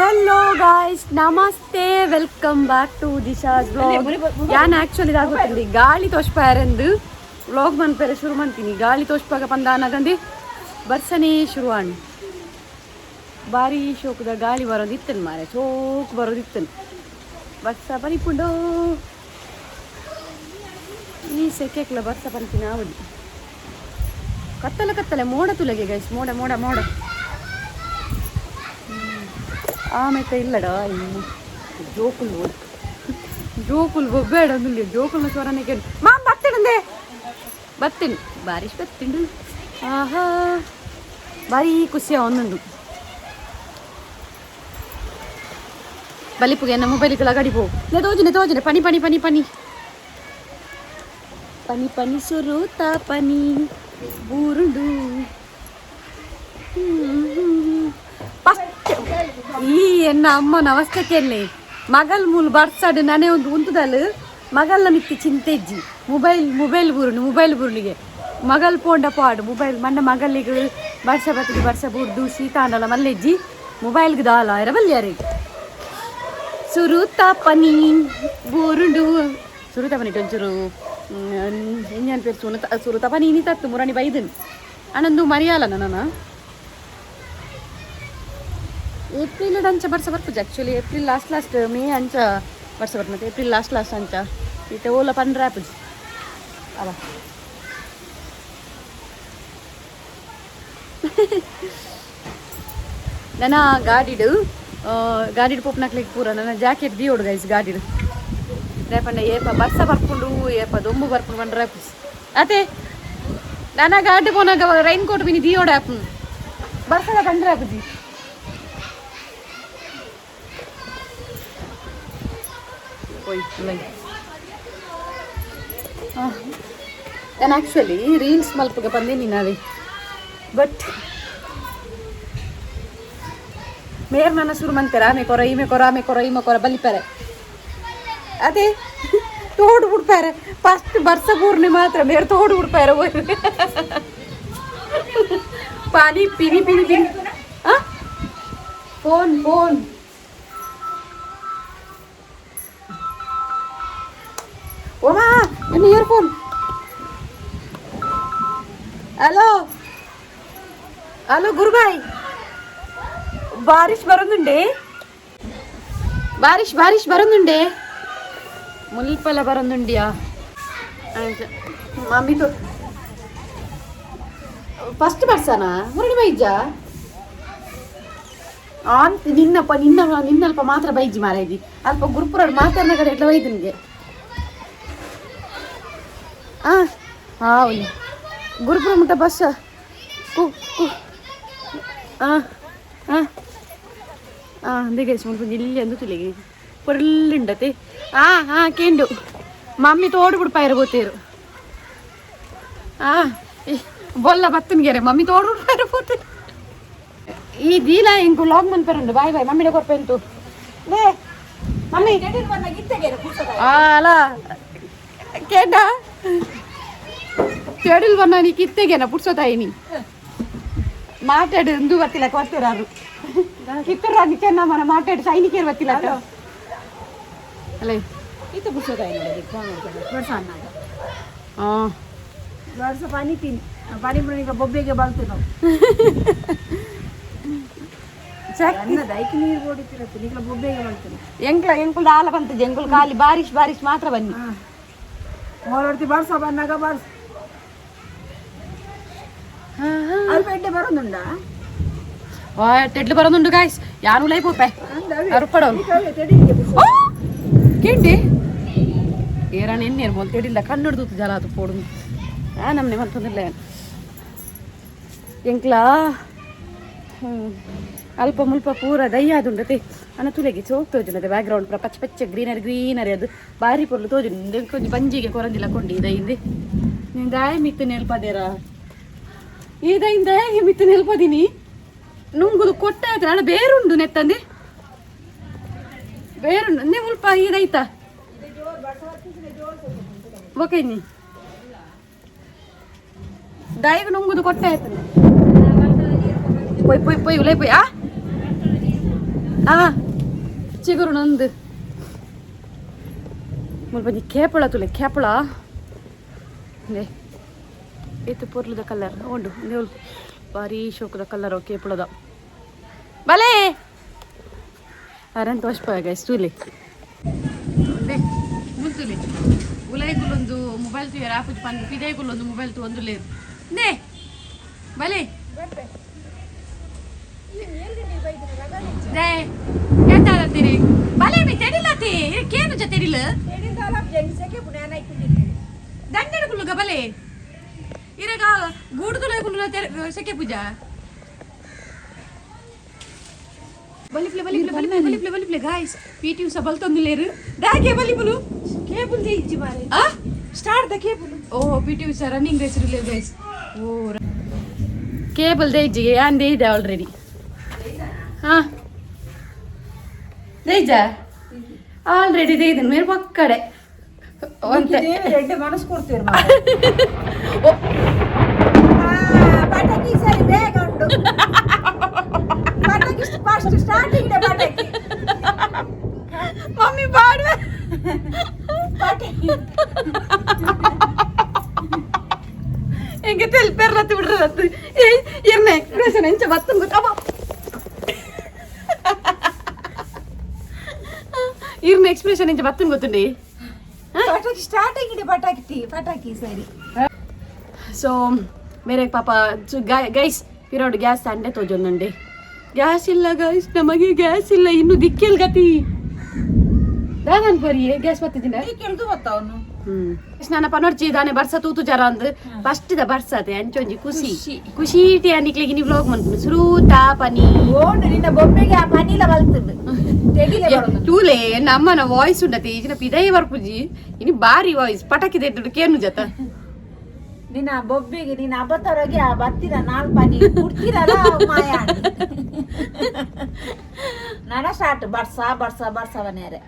Hello guys, namaste, welcome back to Disha's vlog. ಯಾನ್ actually ಇದಾಗುತ್ತೀನಿ ಗಾಳಿ ತೋಷ್ಪಾಯರೆಂದು vlog ಮನ್ಪೆರೆ ಶುರು ಮಾಡ್ತೀನಿ. ಗಾಳಿ ತೋಷ್ಪಾಗ ಪಂದಾನಗಂದಿ ಬರ್ಸನೇ ಶುರುವಾಣ್. ಬಾರಿ ಶೋಕದ ಗಾಳಿ ಬರೋದಿತ್ತನ್ ಮಾರೆ, ಚೋಕ್ ಬರೋದಿತ್ತನ್. ಬರ್ಸ ಬರಿಪುಂಡು. ಈ ಸೆಕೆಕ್ಲ ಬರ್ಸ ಪನ್ಪಿನ ಆವಡಿ. ಕತ್ತಲೆ ಕತ್ತಲೆ ಮೋಡ ತುಲಗೆ ಗೈಸ್, ಮೋಡ ಮೋಡ ಮೋಡ. ಆಮೇತ ಇಲ್ಲಡ ಇನ್ನು ಜೋಕುಲ್ ಜೋಕುಲ್ ಬೊಬ್ಬೇಡ ಅಂದಿಲ್ಲ. ಜೋಕುಲ್ನ ಸ್ವರನೇ ಕೇಳಿ ಮಾ ಬತ್ತಿಡಂದೆ ಬತ್ತೀನಿ. ಬಾರಿಶ್ ಬತ್ತಿಂಡು. ಆಹಾ, ಭಾರಿ ಖುಷಿಯ ಒಂದೊಂದು ಬಲಿಪುಗೆ ಎನ್ನ ಮೊಬೈಲ್ಗಳ ಗಡಿ ಪೋ ನೆ ತೋಜನೆ ತೋಜನೆ. ಪನಿ ಪನಿ ಪನಿ ಪನಿ ಪನಿ ಪನಿ ಸುರುತ ಪನಿ ಬೂರುಂಡು. ಫಸ್ಟ್ ಈ ಎನ್ನ ಅಮ್ಮನ ಅವಸ್ಥೆ ಕೇಳಿ. ಮಗಲ್ ಮೂಲು ಬರ್ಸಾಡು ನಾನೇ ಒಂದು ಉಂತುದಲ್ ಮಗಲ್ನ ಮಿತ್ತಿ ಚಿಂತೆಜ್ಜಿ. ಮೊಬೈಲ್ ಮೊಬೈಲ್ ಬೂರುಂಡು, ಮೊಬೈಲ್ ಬೂರುಣಿಗೆ ಮಗಲ್ ಪೋಂಡ ಪಾಡು ಮೊಬೈಲ್ ಮಣ್ಣ ಮಗಲಿಗೆ ಬರ್ಸ ಬತ್ತದು ಬರ್ಸ ಬೂರ್ದು ಶೀತಾಂಡಲ ಮಲ್ಲೆಜ್ಜಿ ಮೊಬೈಲ್ಗೆ ದಾಲ ಇರಬಲ್ಯಾರಿ. ಸುರುತ ಪನಿ ಬೂರುಂಡು ಸುರುತ ಪನಿ ಒಂಚೂರು ಎಂಜಾನ್ ಪೇರು ಸುನತ ಸುರುತ ಪನಿ ಇನಿ ತತ್ತು ಮುರಣಿ ಬೈದನ್ ಅನಂದು ಮರಿಯಾಲ ನನ್ನ. ಏಪ್ರಿಲ್ ಅಂಚ ಬರ್ಸ ಬರ್ಪುಜ. Actually April last last, May ಅಂಚ ಬರ್ಸ ಬರ್ಪುಂಡು. ಏಪ್ರಿಲ್ ಲಾಸ್ಟ್ ಲಾಸ್ಟ್ ಅಂಚ ಇತ್ತೆ ಓಲ ಪಂಡ್ರೆ ಆಪುಜಿ ಅವ. ನನ್ನ ಗಾಡಿಡು ಗಾಡಿಡು ಪೋಪುನಕ್ಲೆಗ್ ಪೂರ ನನ್ನ ಜಾಕೆಟ್ ದಿಯೋಡು ಗೈಸ್ ಗಾಡಿಡು. ದಾಯೆ ಏಪ ಬರ್ಸ ಬರ್ಪುಂಡು, ಏಪ ದೊಂಬು ಬರ್ಪುಂಡು ಪಂಡ್ರೆ ಆಪುಜಿ ಅತೆ. ನನ್ನ ಗಾಡಿ ಪೋನಾಗ ರೈನ್ ಕೋಟ್ ಮಿನಿ ದಿಯೋಡು ಆಪುಂಡು, ಬರ್ಸದ ಪಂಡ್ರೆ ಆಪುಜಿ. ನಾನು ಆ್ಯಕ್ಚುಲಿ ರೀಲ್ಸ್ ಮಲ್ಪಗ ಬಂದೀನಿ ನಾವೇ. ಬಟ್ ಮೇರ್ ನನ್ನ ಶುರು ಮಂತಾರ ಆಮೆ ಕೊರ ಈಮೆ ಕೊರ ಆಮೆ ಕೊರ ಈಮೆ ಕೊರ ಬಲಿಪಾರೆ. ಅದೇ ತೋಡು ಬಿಡ್ಪಾರೆ. ಫಸ್ಟ್ ಬರ್ಸ ಪೂರ್ಣಿ ಮಾತ್ರ ಮೇರ್ ತೋಡು ಬಿಡ್ಪಾರೆ. ಪಾನಿ ಪಿನಿ ಪಿನಿ ಪಿನಿ. ಫೋನ್ ಫೋನ್ ಓಮಾ ನಿಮ್ಮ ಇಯರ್ಫೋನ್. ಹಲೋ ಹಲೋ ಗುರುಬಾಯ್, ಬಾರಿಶ್ ಬರೋದುಂಡೆ, ಬಾರಿಶ್ ಬಾರಿಶ್ ಬರೋದುಂಡೆ, ಮುಲ್ಪಲ ಬರೋದುಂಡಿಯಾ? ಮಮ್ಮಿ ತೋ ಫಸ್ಟ್ ಬರ್ಸನ ಮುರಡಿ ಬೈಜ ಆಂತ ನಿನ್ನಪ್ಪ ನಿನ್ನ ನಿನ್ನಲ್ಪ ಮಾತ್ರ ಬೈಜಿ ಮಾರಾಯ್ದಿ. ಅಲ್ಪ ಗುರುಪುರ ಮಾತಾಡಿನ ಕಡೆ ಎಟ್ಲ ಬೈದು ನಿಮಗೆ. ಆ ಹಾಂ ಗುರುಪುರ ಮುಟ್ಟ ಬಸ್ ಕು ಕು ಆ ಆ ಆ ಅಂದೇ ಮುಲ್ಪ ಇಲ್ಲಿ ಅಂದು ತುಲಿಗೆ ಪೊರ್ಲುಂಡತೆ. ಆ ಆ ಕೇಂಡು ಮಮ್ಮಿ ತೋಡು ಬಿಡ್ಪಾಯಿರ ಬೋತೇರು. ಆ ಬೊಲ್ಲ ಬತ್ತನ್ಗೆರೆ ಮಮ್ಮಿ ತೋಡು ಬಿಡ್ಪಾಯಿರ ಬೋತೇರು. ಈ ದೀಲ ಇಂಕು ಲಾಗ್ ಮನ್ಪೆರುಂಡು. ಬಾಯ್ ಬಾಯ್ ಮಮ್ಮಿಡ ಕೊರ್ಪೆಂತು ಲೇ ಮಮ್ಮಿ. ಆ ಅಲ್ಲ ಕೇಂಡ ಚೆಡಿಲ್ ಬನ್ನ ನೀ ಕಿತ್ತೆಗೆನ ಪುಡ್ಸೋತಾಯಿನಿ ಮಾತಾಡು ಇಂದು ಬತ್ತಿಲ್ಲ ಕೊರ್ತಿರಾರು ಕಿತ್ತೂರು ನಿಕ್ಕೆನ್ನ ಮನ ಮಾತಾಡಿ ಸೈನಿಕರು ಬತ್ತಿಲ್ಲ ಅಲ್ಲ. ಇತ್ತು ಪುಡ್ಸೋತಾಯಿ ವರ್ಷ ಅನ್ನಾಗ ಹಾಂ ವರ್ಷ ಪಾನಿ ತಿನ್ನಿ ಪಾನಿ ಈಗ ಬೊಬ್ಬೆಗೆ ಬಾಳ್ತು ನಾವು. ಅನ್ನದ ಐಕ್ ನೀರು ಕೊಡಿತಿರತ್ತೆ ನಿಕ್ಲ ಬೊಬ್ಬೆಗೆ ಬಾಳ್ತು. ಎಂಕ್ಲ ಎಂಕುಲ್ ದಾಲ ಬಂತು ಎಂಕುಲ್ ಖಾಲಿ ಬಾರಿಶ್ ಬಾರಿಶ್ ಮಾತ್ರ ಬನ್ನಿ. ಓಡಾಡ್ತಿ ಬಾರ್ಸ ಬಂದಾಗ ಬಾರ್ಸ ಅಲ್ಪ ಎಡ್ಡೆ ಬರೋದುಂಡ. ತೆಡ್ಲು ಬರೋದುಂಡು ಗಾಯ್ಸ್. ಯಾನು ಲೈ ಪೋಪೆ ಅರುಪಡೋನು ಕೇಂಡಿ ಏರಾಣ ಎನ್ನೇರು ಮೊಲ್ ತೆಡಿಲ್ಲ ಕಣ್ಣು ಜಲ ಅದು ಪೋಡು. ಆ ನಮ್ಮನೆ ಮತ್ತೊಂದಿಲ್ಲ ಎಂಕ್ಲಾ ಅಲ್ಪ ಮುಲ್ಪ ಪೂರ ದಯ್ಯಾದುಂಡತೆ ಅನ್ನ ತುಲೆಗೆ ಚೋಕ್ ತೋಜುಂಡತೆ. ಬ್ಯಾಕ್ ಗ್ರೌಂಡ್ ಪೂರ ಪಚ್ಚ ಪಚ್ಚ ಗ್ರೀನರಿ ಗ್ರೀನರಿ. ಅದು ಬಾರಿ ಪೊರ್ಲು ತೋಜುಂಡು. ಕೊಂಚ ಬಂಜಿಗೆ ಕೊರಂದಿಲ್ಲ ಕೊಂಡಿ ಇದೈಂದೆ ನೀನು ದಾಯ ಮಿತ್ತು ನೆಲ್ಪದೇರ ಇದೈಂದ ಮಿತ್ತು ನೆಲ್ಪದಿನಿ ನುಂಗುದು ಕೊಟ್ಟ ಆಯ್ತು. ನಾನು ಬೇರುಂಡು ನೆತ್ತಂದೆ ಬೇರುಂಡು ನೇ ಮುಲ್ಪ ಇದೈತಾ ಓಕೆ ನೀ ದಾಯಿಗೆ ನುಂಗುದು ಕೊಟ್ಟ ಆಯ್ತು. ಪೊಯ್ ಪೊಯ್ ಪೊಯ್ ಉಲೈ ಪೊಯ್. ಆ ಆ ಚಿಗುರು ನಂದು ಮುಲ್ಪ ಕೇಪಳ ತುಲೆ ಕೇಪಳ ಲೇ ಏತು ಪೊರ್ಲುದ ಕಲರ್ ಉಂಡು ನೀವು ಭಾರಿ ಶೋಕದ ಕಲರ್ ಕೇಪಳದ ಬಲೆ ಅರಂತ ತೋಷ್ಪ ಗೈಸ್ ತೂಲೆ ಮುಂತುಲೆ ಉಲಾಯ್ಕುಲೊಂದು ಮೊಬೈಲ್ ತೂಯರ ಆಪುಜ್ ಪನ್ ಪಿದೈಕುಲೊಂದು ಮೊಬೈಲ್ ತು ಒಂದು ಲೇರು ನೇ ಬಲೆ ನೇ ಎಂತಾದಂತೀರಿ ಬಲೆ ಮಿ ತೆಡಿಲತಿ ಕೇನು ಜ ತೆಡಿಲ ದಂಡೆಡ ಕುಲ್ಲುಗ ಬಲೆ ಇರಗ ಗೂಡುದುಲ ಕುಲ್ಲುಗ ಸೆಕೆ ಪೂಜಾ ಬಲಿಪ್ಲೆ ಬಲಿಪ್ಲೆ ಬಲಿಪ್ಲೆ ಬಲಿಪ್ಲೆ ಬಲಿಪ್ಲೆ ಗಾಯ್ಸ್ ಪಿಟಿ ಉಷಾ ಬಲ್ತೊಂದುಲೇರು ದಾಗೆ ಬಲಿಪುಲು ಕೇಬಲ್ ಇಜ್ಜಿ ಮಾರೆ ಆ start the cable O PT Usha running race relay guys O cable ದೇಜ್ಜಿಗೆ ಯಾನ್ ದೇಯ್ದೆ ಆಲ್ರೆಡಿ ಹಾ ದೇಜ ಆಲ್ರೆಡಿ ದೇಯ್ದನ್ ಮೇರೆ ಪಕ್ಕಡೆ ಒಂತೆ ರೆಡ್ಡೆ ಮನಸ್ಸು ಕೊಡ್ತೀರಿ ಮಾರೆ ಓ ಪಟಾಕಿ ಸರಿ ಬೇಗ ಉಂಟು ಪಟಾಕಿ ಫಸ್ಟ್ ಸ್ಟಾರ್ಟಿಂಗ್ ಪಟಾಕಿ ಮಮ್ಮಿ ಬಾಡ್ವೆ ಪಟಾಕಿ ಎಂಗೆ ತೆಲ್ಪೆರ್ಲತ್ತು ಬಿಡ್ರಲತ್ತು ಏ ಇರ್ನ ಎಕ್ಸ್ಪ್ರೆಷನ್ ಎಂಚ ಬತ್ತಂಗ್ ಗೊತ್ತ ಇರ್ನ ಎಕ್ಸ್ಪ್ರೆಷನ್ ಎಂಚ ಬತ್ತಂಗ್ ಗೊತ್ತುಂಡಿ ಪಟಾಕಿ ಸ್ಟಾರ್ಟಿಂಗ್ ಪಟಾಕಿ ಪಟಾಕಿ ಸರಿ ಸೊ ಮೇರೆ ಪಾಪ ಗೈಸ್ ಪಿರೋಡ್ ಗ್ಯಾಸ್ ಅಂಡೆ ತೋಜೊಂದುಂಡೆ ಗ್ಯಾಸ್ ಇಲ್ಲ ಗೈಸ್ ನಮಗೆ ಗ್ಯಾಸ್ ಇಲ್ಲ ಇನ್ನು ದಿಕ್ಕೆಲ್ ಗತಿ ದಾದನ್ ಬರಿಯೇ ಗ್ಯಾಸ್ ಬತ್ತಿದ್ದೀನ ಕೆಳ್ದು ಬತ್ತಾವನು ಸ್ನಾನ ಪನೊರ್ಚಿ ದಾನೆ ಬರ್ಸ ತೂತು ಜರ ಅಂದ್ ಫಸ್ಟ್ the ಬರ್ಸತೆ ಅಂಚೊಂಜಿ ಖುಷಿ ಖುಷಿ ಇಟಿ ಅನಿಕ್ಲಿಗೆ ನೀವು ವ್ಲಾಗ್ ಮನ್ಪುನು ಸುರೂತಾ ಪನಿ ಓಂಡು ನಿನ್ನ ಬೊಂಬೆಗೆ ಆ ಪನಿಲ ಬಲ್ತುಂಡು ತೆಗಿಲೆ ಬರೋದು ತೂಲೆ ನಮ್ಮನ ವಾಯ್ಸ್ ಉಂಡತೆ ಈಜಿನ ಪಿದೈ ಬರ್ಪುಜಿ ಇನಿ ಬಾರಿ ವಾಯ್ಸ್ ಪಟಾಕಿ ದೆದ್ದುಡು ಕೇನು ಜತ ನಿನ್ನ ಬೊಬ್ಬೆಗೆ ನಿನ್ನ ಅಬತರಗೆ ಆ ಬತ್ತಿನ ನಾಲ್ ಪನಿ ಕುಡ್ತಿರಲ್ಲ ಮಾಯ ನನ ಸ್ಟಾರ್ಟ್ ಬರ್ಸ ಬರ್ಸ ಬರ್ಸವನೇರೆ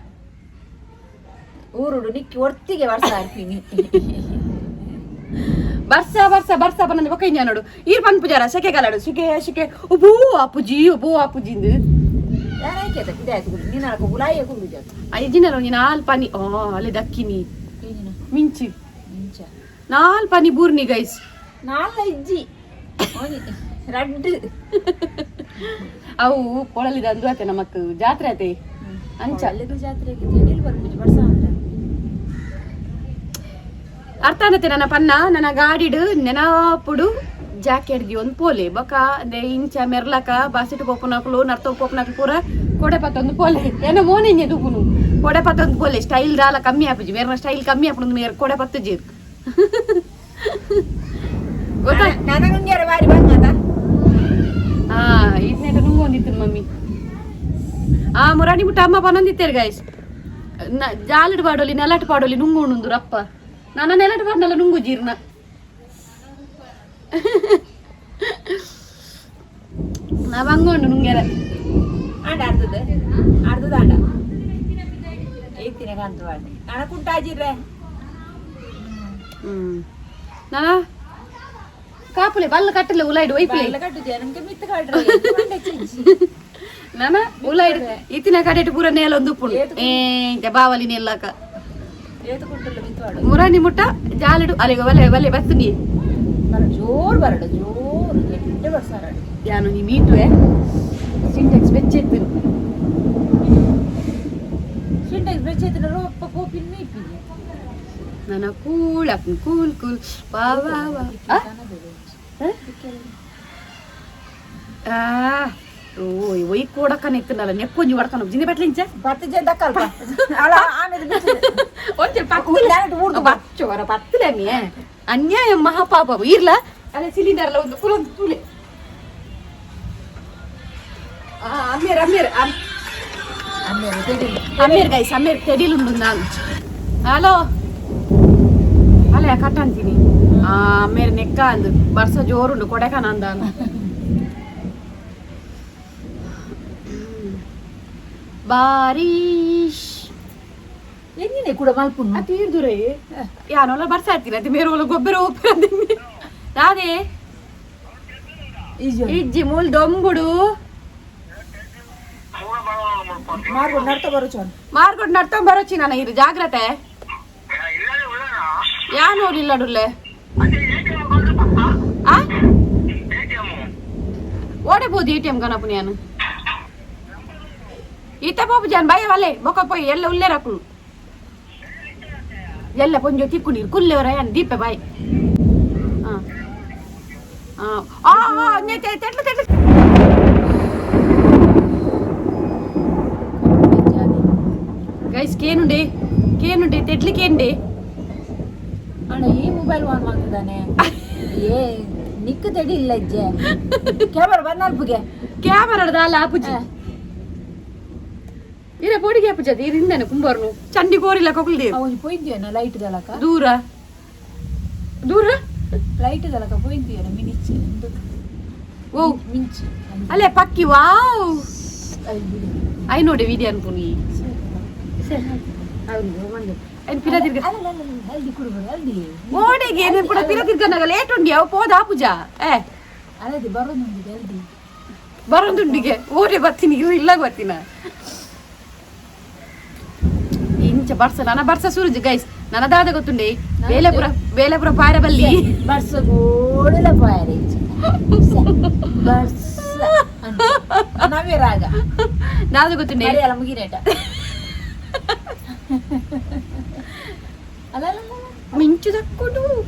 ಊರುಡು ನಿಕ್ಕಿ ಒಟ್ಟಿಗೆ ಬರ್ಸ ಆಡ್ತೀನಿ ಬರ್ಸ ಬರ್ಸ ಬರ್ಸ ಬನ್ನಂದು ಬೊಕ್ಕ ಇಂಜ ನೋಡು ಈರ್ ಪನ್ಪುಜಾರ ಸೆಕೆ ಕಲಾಡು ಸಿಕೆ ಸಿಕೆ ಒಬ್ಬೂ ಅಪ್ಪುಜಿ ಒಬ್ಬೂ ಅಪ್ಪುಜಿಂದು ಯಾರಾಯ್ಕೆ ಇದಾಯ್ತು ಗುರು ನೀನು ಅಳಕ ಗುಲಾಯಿಯ ಕುಂಡು ಜಾತು ಐಜಿನ ಒಂಜಿ ನಾಲ್ ಪನಿ ಓ ಅಲ್ಲಿ ದಕ್ಕಿನಿ ಮಿಂಚಿ ಮಿಂಚ ನಾಲ್ ಪನಿ ಬೂರ್ನಿ ಗೈಸ್ ನಾಲ್ ಇಜ್ಜಿ ಓನಿ ರಡ್ಡು ಅವು ಪೊಳಲಿದ ಅಂದು ಆತೆ ನಮಕ್ ಜಾತ್ರೆ ಆತೆ ಅಂಚ ಅಲ್ಲಿಗೂ ಜಾತ್ರೆಗೆ ತೆಗಿಲ್ ಬರ್ಪುಜಿ ಬರ್ಸ ಅಂದ್ರೆ ಅರ್ಥ ಆನತೆ ನನ್ನ ಪನ್ನ ನನ್ನ ಗಾಡಿಡು ನೆನಪುಡು ಜಾಕೆಟ್ ಒಂದು ಪೋಲೆ ಬೊಕ ದೆ ಇಂಚ ಮೆರ್ಲಕ ಬಾಸಿಟ್ ಪೋಪುನಕ್ಲು ನರ್ತೋ ಪೋಪುನಕ್ಲು ಪೂರ ಕೊಡೆ ಪತ್ತೊಂದು ಪೋಲೆ ಏನ ಮೋನೆ ತೂಪುನು ಕೊಡೆ ಪತ್ತೊಂದು ಪೋಲೆ ಸ್ಟೈಲ್ ದಾಲ ಕಮ್ಮಿ ಆಪುಜಿ ಮೇರ್ನ ಸ್ಟೈಲ್ ಕಮ್ಮಿ ಆಪುನು ಮೇರ್ ಕೊಡೆ ಪತ್ತು ಜೀರ್ ಗೊತ್ತಾ ನನಗುಂಗ್ಯಾರ ಬಾರಿ ಬಂಗದ ಹಾ ಇದನ್ನೇಟ ನುಂಗು ಒಂದಿತ್ತು ಮಮ್ಮಿ ಆ ಮುರಾಣಿ ಮುಟ್ಟ ಅಮ್ಮ ಪನೊಂದಿತ್ತೇರು ಗಾಯ್ಸ್ ಜಾಲಿಡ್ ಪಾಡೋಲಿ ನೆಲಟ್ ಪಾಡೋಲಿ ನುಂಗು ಉಂಡು ರಪ್ಪ ನನ್ನ ನೆಲಟ್ ಪಾಡ್ನಲ್ಲ ನುಂಗು ಜೀರ್ಣ ನಾ ಬಂಗೊಂಡು ನುಂಗೆರ ಆಂಡ ಅರ್ಧದ ಅರ್ಧದ ಆಂಡ ಏತಿನ ಕಾಂತು ಆಂಡ ನನ ಕುಂಟಾಜಿರ್ರೆ ಹ್ಮ್ ನಾ ಕಾಪುಲೆ ಬಲ್ಲ ಕಟ್ಟಲೆ ಉಲಾಯ್ಡು ಒಯ್ಪುಲೆ ಬಲ್ಲ ಕಟ್ಟುಜೆ ನಮ್ಗೆ ಮಿತ್ತು ಕಟ್ರೆ ನಾನ ಉಲಾಯ್ಡು ಇತ್ತಿನ ಕಡೆಟ್ ಪೂರ ನೇಲ ಒಂದು ಉಪ್ಪುಂಡು ಏ ಇಂಚ ಬಾವಲಿ ನೆಲ್ಲಕ ಏತು ಕುಂಟಲ್ಲ ಮಿತ್ತು ಆಡು ಮುರಾಣಿ ಮುಟ್ಟ ಜಾಲಿಡು ಅಲ್ಲಿಗೆ ಒಲೆ ಒಲೆ ಬತ್ತು ನೀ ಬರಡು ಜೋರು ಬರಡು ಜೋರು ಎಡ್ಡೆ ಬರ್ಸಾರಡು ಯಾನು ನೀ ಮೀಟುವೆ ಸಿಂಟೆಕ್ಸ್ ಬೆಚ್ಚೆತ್ತು ಸಿಂಟೆಕ್ಸ್ ಬೆಚ್ಚೆತ್ತಿನ ರೋಪ್ಪ ಕೋಪಿನ ಮೀಪಿಗೆ ನನ್ನ ಕೂಲ್ ಅಪ್ಪನ ಕೂಲ್ ಕೂಲ್ ವಾ ವಾ ವಾ ಆ? ಆ? ಆ, ಓ ಒಯ್ ಕೊಡಕನ ಇತ್ತನಲ್ಲ ನೆಕ್ಕೊಂಜಿ ಒಡಕನ ಜಿಂದೆ ಬಟ್ಲಿಂಚ ಬತ್ತ ಜನ ದಕ್ಕಲ್ಪ ಅಳ ಆಮೇಲೆ ಒಂಚೂರು ಇಲ್ಲ, ಊರ್ದು ಬಾ. ಪಚ್ಚು ವರ ಪತ್ತಲೆ ಮೇ ಅನ್ಯಾಯ ಮಹಾಪಾಪ ಇರ್ಲ ಅಲ್ಲ ಸಿಲಿಂಡರ್ ಎಲ್ಲ ಒಂದು ಕುಲೊಂದು ತುಲೆ ಆ ಅಮ್ಮೇರ್ ಅಮ್ಮೇರ್ ಆಮೇಲೆ ತೆಗಿಲಿ ಅಮ್ಮೇರ್ ಗೈಸ್ ಅಮ್ಮೇರ್ ತೆಡಿಲುಂಡು ನಾನು ಹಲೋ ಅಲ್ಲ ಕಟ್ ಅಂತೀನಿ ಆ ಅಮ್ಮೇರ್ ನೆಕ್ಕ ಅಂದು ಬರ್ಸ ಜೋರುಂಡು ಕೊಡೆಕನ ಅಂದ ಬಾರೀಶ್ ಎನ್ನಿನೆ ಕೂಡ ಮಲ್ಪುನ್ನು ತೀರ್ದುರೇ ಯಾನೋಲ ಬರ್ಸ ಆಯ್ತೀನಿ ಅದು ಮೇರೆ ಒಲ ಗೊಬ್ಬರ ಒಬ್ಬರ ದಾದೆ ಈಜು ಇಜ್ಜಿ ಮೂಲ್ ದೊಂಬುಡು ಮಾರ್ಕೊಂಡು ನಡ್ತಾ ಬರೋ ಚೋನ್. ಮಾರ್ಕೊಡ್ ನಡ್ತೊಂಡ್ ಬರೋಚಿ ನಾನು, ಇರು ಜಾಗ್ರತೆ. ಯಾನ್ ಇಲ್ಲ ಡುಲ್ಲೆ. ಆ ಓಡಬಹುದು ಎಟಿಎಂ ಗಣಪು ನಾನು. ಈತ ಪೋಪು ಜಾನ್ ಬಾಯ ವಲೆ ಬೊಕ ಪೋಯಿ ಎಲ್ಲ ಉಲ್ಲೆ ರಕುಲು ಎಲ್ಲ ಪೊಂಜೊ ತಿಕ್ಕು ನೀರು ಕುಲ್ಲೆವರ ಯಾನ್ ದೀಪೆ ಬಾಯ್. ಆ ಆ ಆ ಆ, ನೆ ತೆಟ್ಲು ತೆಟ್ಲು. ಗೈಸ್, ಕೇನುಂಡೆ ಕೇನುಂಡೆ ತೆಟ್ಲಿ ಕೇಂಡೆ. ಅಣ್ಣ, ಈ ಮೊಬೈಲ್ ಆನ್ ಮಾಡ್ತಿದ್ದಾನೆ. ಏ ನಿಕ್ಕು ತಡಿ ಇಲ್ಲ ಇಜ್ಜೆ, ಕ್ಯಾಮರಾ ಬಂದ ಅಲ್ಪುಗೆ. ಕ್ಯಾಮರಾ ದಾಲ ಆಪುಜಿ. ಇರ ಪೋಡಿಗೆ ಆಪುಜಿ ಅದು ಇರಿಂದಾನೆ ಕುಂಬರ್ನು ಚಂಡಿ ಕೋರಿಲ್ಲ ಕೊಕ್ಲ್ದೆ. ಅವನು ಪೋಯಿಂದಿಯನ ಲೈಟ್ ದಲಕ. ದೂರ ದೂರ. ಲೈಟ್ ದಲಕ ಪೋಯಿಂದಿಯನ ಮಿನಿಚ್. ಓ. ಮಿಂಚ್. ಅಲ್ಲೇ ಪಕ್ಕಿ, ವಾವ್. I ನೋಡಿ ವಿಡಿಯೋ ಅನ್ಪುನಿ. ಐನ್ ಪಿರ ತಿರ್ಗ. ಅಲ್ಲ ಅಲ್ಲ, ಅಲ್ದಿ ಕುಡುಬರು ಅಲ್ದಿ. ಓಡೆಗೆ ನೀನ್ ಕೂಡ ಪಿರ ತಿರ್ಗನಾಗ ಲೇಟ್ ಉಂಡಿ ಅವು ಪೋದ ಆಪುಜ ಏ. ಅಲ್ಲದಿ ಬರೋದುಂಡಿಗೆ ಅಲ್ದಿ. ಬರೋದುಂಡಿಗೆ ಓಡೆ ಬರ್ತೀನಿ, ಇರು ಇಲ್ಲ ಬರ್ತೀನ. ಇಂಚ ಬರ್ಸ ನನ್ನ ಬರ್ಸ ಸೂರಜ್ ಗೈಸ್, ನನ್ನ ದಾದ ಗೊತ್ತುಂಡೆ, ಬೇಲೆಪುರ ಬೇಲೆಪುರ ಪಾರಬಲ್ಲಿ. ಬರ್ಸ ಗೋಡಲ ಪಾಯರೆ ಬರ್ಸ ನವೇ ರಾಗ. ದಾದ ಗೊತ್ತುಂಡೆ. ಮರೆಯಲ್ಲ ಮುಗಿನೇಟ ಅಲ್ಲ ಅಲ್ಲ ಅಲ್ಲ. ಮಿಂಚು ದಕ್ಕುಡು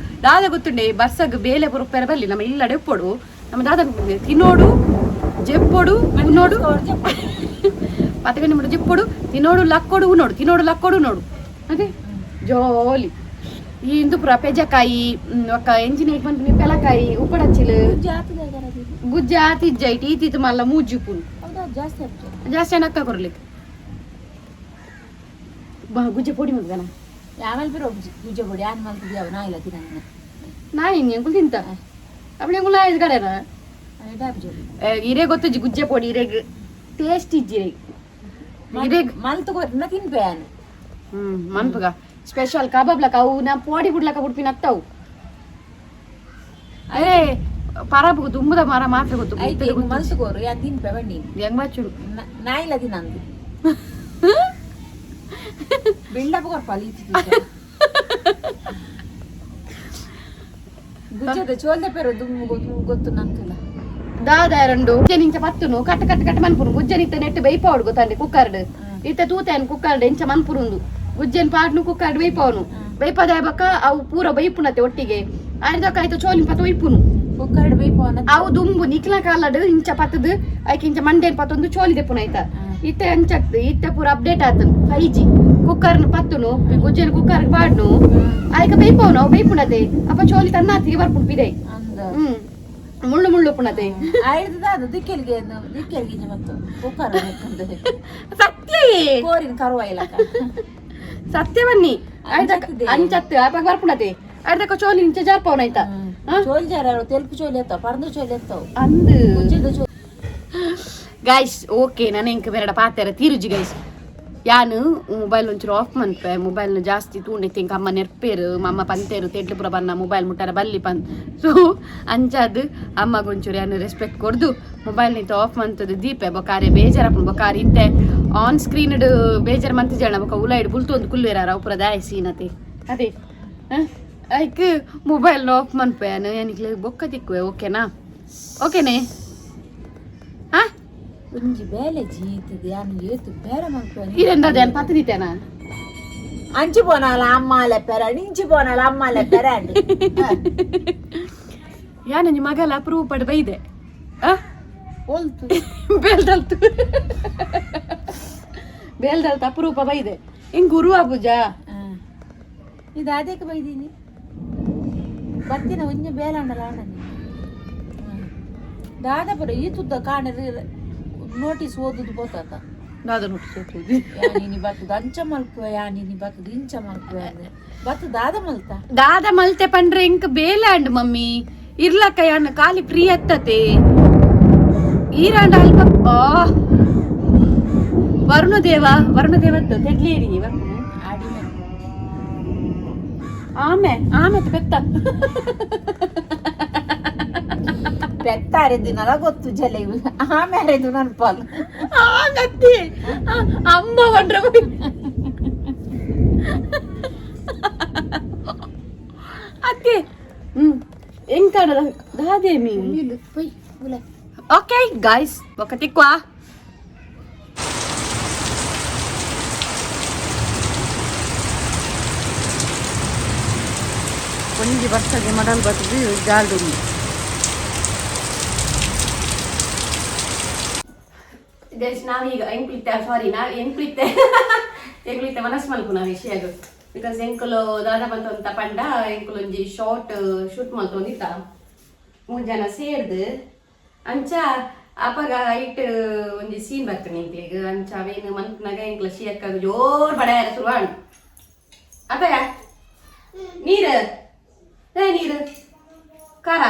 ದಾದ ಗೊತ್ತುಂಡೆ, ಬರ್ಸಗ್ ಬೇಲೆಪುರ ಪೆರಬಲ್ಲಿ ನಮ್ಮ ಇಲ್ಲಡೆ ಉಪ್ಪೋಡು. ನಮ್ಮ ದಾದ ತಿನ್ನೋಡು ಜೆಪ್ಪೋಡು ಉನ್ನೋಡು, ಪತ್ತಗಂಡಿ ಮುಟ್ಟು ಜಿಪ್ಪೋಡು ತಿನ್ನೋಡು ಲಕ್ಕೋಡು ಉನ್ನೋಡು, ತಿನ್ನೋಡು ಲಕ್ಕೋಡು ಉನ್ನೋಡು, ಅದೇ ಜೋಲಿ. ಈ ಇಂದುಪುರ ಪೆಜಕಾಯಿ ಒಕ್ಕ ಎಂಜಿನ ಪನ್ಪಿನಿ ಪೆಲಕಾಯಿ ಉಪ್ಪಡಚ್ಚಿಲು. ಜಾತದ ಅದು. ಗುಜ್ಜೆ ಆತಿಜ್ಜ ಇಟ್ಟು ಈತಿತ್ತು ಮಲ್ಲ ಮೂಜಿ ಪುನ್. ಹೌದಾ, ಜಾಸ್ತಿ ಆಗ್ತದೆ. ಜಾಸ್ತಿ ಅಕ್ಕ ಕೊರ್ಲಿಕ್ಕೆ ಬಾ, ಗುಜ್ಜೆ ಪೊಡಿ ಮಗ್ಗನ. ಆಮೇಲೆ ಬೇರೆ ಒಬ್ಬ ಗುಜ್ಜೆ ಪೊಡಿ ಆನ್ ಮಾಡ್ತಿದ್ಯಾವ ನಾ ಇಲ್ಲ ತಿನ್ನ. ನಾ ಹಿಂಗೆ ಎಂಕುಲ್ ತಿಂತ ಅಪ್ಪಳೆ ಎಂಕುಲ್ ಆಯ್ತು ಕಡೆನ. ಇರೇ ಗೊತ್ತುಜ್ಜಿ ಗುಜ್ಜೆ ಪೊಡಿ ಇರೆಗ್ ಟೇಸ್ಟ್ ಇಜ್ಜಿ ಇರೆಗ್ ಇರೆಗ್. ಮಲ್ತು ಕೊರ್ನ ತಿನ್ಪೆ ಆನ್. ಮನ್ಪುಗ ಸ್ಪೆಷಲ್ ಕಬಾಬ್ಲಕ ಅವು ನಾ ಪೋಡಿ ಬಿಡ್ಲಕ ಬಿಡ್ಪಿನ ಅತ್ತವು. ಅರೇ ಪರಾಬುಗು ದುಂಬುದ ಮರ ಮಾತ್ರ ಗೊತ್ತು. ಐತೆ ಮಲ್ತು ಕೋರು ಯಾನ್ ತಿನ್ಪೆ ಬಣ್ಣಿ. ಹೆಂಗ್ ಬಚ್ಚುಡು. ನಾ ಇಲ್ಲ ತಿನ್ನಂದು ಬಿಲ್ಡಪ್ ಕೊರ್ಪ ಗುಜ್ಜದ ಚೋಲ್ದೆ ಪೇರು ದುಮ್ಮು ಗೊತ್ತು ಗೊತ್ತು ನಂತುಲ. ದಾದ ಎರಡು ಗುಜ್ಜೆ ನಿಂಚ ಪತ್ತುನು ಕಟ್ ಕಟ್ ಕಟ್ ಮನ್ಪುನು. ಗುಜ್ಜೆ ನಿತ್ತ ನೆಟ್ ಬೇಯ್ಪಾವಡು ಗೊತ್ತಂಡೆ ಕುಕ್ಕರ್ಡ್. ಇತ್ತ ತೂತೇನ್ ಕುಕ್ಕರ್ಡ್ ಎಂಚ ಮನ್ಪುರುಂದು. ಗುಜ್ಜೆನ್ ಪಾಡ್ನು ಕುಕ್ಕರ್ಡ್ ಬೇಯ್ಪಾವನು. ಬೇಯ್ಪದ ಬಕ್ಕ ಅವು ಪೂರ ಬೈಪುನತೆ ಒಟ್ಟಿಗೆ ಆಯ್ದಕ್ಕ ಆಯ್ತು ಚೋಲಿನ ಪತ್ತ ಒಯ್ಪುನು. ಕುಕ್ಕರ್ಡ್ ಬೇಯ್ಪವನ. ಅವು ದುಂಬು ನಿಕ್ಲ ಕಾಲಡ್ ಇಂಚ ಪತ್ತದು ಐಕ್ ಇಂಚ ಮಂಡೇನ್ ಪತ್ತೊಂದು ಚೋಲಿ ದೆಪ್ಪುನ ಆಯ್ತಾ. ಇತ್ತ ಎಂಚಾಗ್ತದೆ, ಇತ್ತ ಪೂರ ಅಪ್ಡೇಟ್ ಆತನು 5G. ಕುಕ್ಕರ್ನ ಪತ್ತುನು ಗುಜ್ಜೆನ್ ಕುಕ್ಕರ್ ಪಾಡ್ನು ಆಯ್ಕ ಬೇಯ್ಪವನು, ಅವು ಬೇಯ್ಪುನತೆ. ಅಪ್ಪ ಚೋಲಿ ತನ್ನಾತಿಗೆ ಬರ್ಪುಂಡು ಪಿದೈ. ಅಂದ. ಮುಳ್ಳು ಮುಳ್ಳು ಪುಣತೆ. ಆಯ್ತದ ಅದು ದಿಕ್ಕೆಲ್ಗೆ ದಿಕ್ಕೆಲ್ಗೆ ಮತ್ತು ಕುಕ್ಕರ್ ಸತ್ಯವೇ. ಕೋರಿನ ಕರುವ ಇಲ್ಲಕ. ಸತ್ಯ ಬನ್ನಿ. ಅಂಚತ್ತದೆ. ಅಂಚತ್ತು ಅಪ್ಪ ಬರ್ಪುಣತೆ ಅರ್ಧಕ್ಕ ಚೋಲಿ ಇಂಚ ಜಾರ್ಪವನ ಆಯ್ತಾ. ಚೋಲಿ ಜಾರ ತೆಲುಪು ಚೋಲಿ ಎತ್ತಾವ, ಪರಂದು ಚೋಲಿ ಎತ್ತಾವ. ಅಂದು. ಗುಜ್ಜೆದ ಚೋಲಿ. ಗೈಸ್, ಓಕೆ, ನಾನು ಇಂಕ ಬೇರೆ ಪಾತೆರ ತೀರುಜಿ ಗೈಸ್. ಯಾನು ಮೊಬೈಲ್ ಒಂಚೂರು ಆಫ್ ಮನ್ಪೆ. ಮೊಬೈಲ್ನ ಜಾಸ್ತಿ ತೂಂಡಿತ್ತು ಇಂಕ ಅಮ್ಮ ನೆರ್ಪೇರು ಅಮ್ಮ ಪಂತೇರು ತೆಡ್ಲುಪುರ ಬನ್ನ ಮೊಬೈಲ್ ಮುಟ್ಟಾರ ಬಲ್ಲಿ ಪನ್. ಸೊ ಅಂಚಾದ್ ಅಮ್ಮಗ ಒಂಚೂರು ಯಾನು ರೆಸ್ಪೆಕ್ಟ್ ಕೊಡ್ದು ಮೊಬೈಲ್ ನಿಂತ ಆಫ್ ಮಂತದ್ದು ದೀಪೆ. ಬೊಕಾರೆ ಬೇಜಾರಪ್ಪನ ಬೊಕಾರಿ ಇತ್ತೆ ಆನ್ ಸ್ಕ್ರೀನ್ ಬೇಜಾರು ಮಂತ್ ಜನ ಬೊಕ ಉಲಾಯ್ಡ್ ಬುಲ್ತು ಒಂದು ಕುಲ್ವೇರಾರ ಅವು ಪೂರ ದಾಯ ಸೀನತೆ ಅದೇ. ಐಕ್ ಮೊಬೈಲ್ ಆಫ್ ಮನ್ಪೆ ಯಾನು ಯಾನಿಕ್ಲೆ ಬೊಕ್ಕ ತಿಕ್ಕುವೆ. ಓಕೆನಾ? ಓಕೆನೆ ಹಾ. ಒಂಜಿ ಬೇಲೆ ಜೀತದ ಯಾನು ಏತು ಬೇರೆ ಮಲ್ಪೆ. ಇರೆಂದದೆ ಪತ್ತು ದಿತ್ತೇನಾ? ಅಂಚಿ ಪೋನಾಲ ಅಮ್ಮ ಲೆಪ್ಪೆರ, ಇಂಚಿ ಪೋನಾಲ ಅಮ್ಮ ಲೆಪ್ಪೆರ. ಯಾನ ನಿಮ್ಮ ಮಗಲ ಅಪರೂಪಡ್ ಬೈದೆ ಆ. ಒಲ್ತು. ಬೇಲ್ದಲ್ತು ಬೇಲ್ದಲ್ತು ಅಪರೂಪ ಬೈದೆ ಹಿಂಗ್ ಗುರು ಅಬುಜ. ಇದು ಅದಕ್ಕೆ ಬೈದೀನಿ ಬತ್ತಿನ ಒಂಜಿ ಬೇಲಾಂಡಲ ಅಣ್ಣ ದಾದ ಬರ ಈ ತುದ್ದ ಕಾಣರಿ ನೋಟಿಸ್ ಓದುದು ಬೋತಾತ. ದಾದ ನೋಟಿಸ್ ಓದುದು. ಯಾನಿನಿ ಬತ್ತದ ಅಂಚ ಮಲ್ಪುವೆ, ಯಾನಿನಿ ಬತ್ತದ ಇಂಚ ಮಲ್ಪುವೆ ಅಂದ್ರೆ ಬತ್ತ ದಾದ ಮಲ್ತ. ದಾದ ಮಲ್ತೆ ಪಂಡ್ರೆ ಇಂಕ್ ಬೇಲಾಂಡ್ ಮಮ್ಮಿ ಇರ್ಲಕ್ಕ ಯಾನ್ ಖಾಲಿ ಫ್ರೀ ಅತ್ತತೆ ಈರಾಂಡ ಅಲ್ಪ. ಆ ವರುಣ ದೇವ, ವರುಣ ದೇವತ್ತು ತೆಡ್ಲೇರಿ ವರುಣ. ಆಡಿಮೆ. ಆಮೆ ಆಮೆ ಪೆತ್ತ. ಪೆತ್ತಾರೆದಿನಲ ಗೊತ್ತು ಜಲೆ ಆಮೇಲೆ ನನ್ಪಾಲ್ ಆಗತ್ತಿ ಅಮ್ಮ ಬಂದ್ರ. ಅತ್ತೆ, ಹೆಂಗ್ ಕಾಣದ ದಾದೆ ಮೀನ್. ಓಕೆ ಗಾಯ್ಸ್, ఒక ತಿಕ್ವಾ. ಒಂಜಿ ವರ್ಷಗೆ ಮಡಲ್ ಬತ್ತದು ಜಾಲ್ಡು. ಗೈಸ್, ನಾವೀಗ ಎಂಕ್ಲಿತ್ತೆ, ಸಾರಿ, ನಾವು ಎಂಕ್ಲಿತ್ತೆ ಎಂಕ್ಲಿತ್ತೆ ಮನಸ್ಸು ಮಲ್ಪು ನಾವು ವಿಷಯ. Because ಎಂಕುಲು ದಾದ ಬಂತಂತ ಪಂಡ, ಎಂಕುಲು ಒಂಜಿ ಶಾರ್ಟ್ ಶೂಟ್ ಮಲ್ತೊಂದಿತ್ತ ಮೂರು ಜನ ಸೇರ್ದು. ಅಂಚ ಅಪಗ ಐಟ್ ಒಂಜಿ ಸೀನ್ ಬರ್ತದೆ ಎಂಕ್ಲೆಗ್. ಅಂಚ ಅವೇನು ಮನ್ಪುನಾಗ ಎಂಕ್ಲ ಶಿಯಕ್ಕ ಜೋರ್ ಬಡಾಯರ ಶುರುವಾಣ್ ಅಪಗ. ನೀರು ಏ, ನೀರು ಖಾರ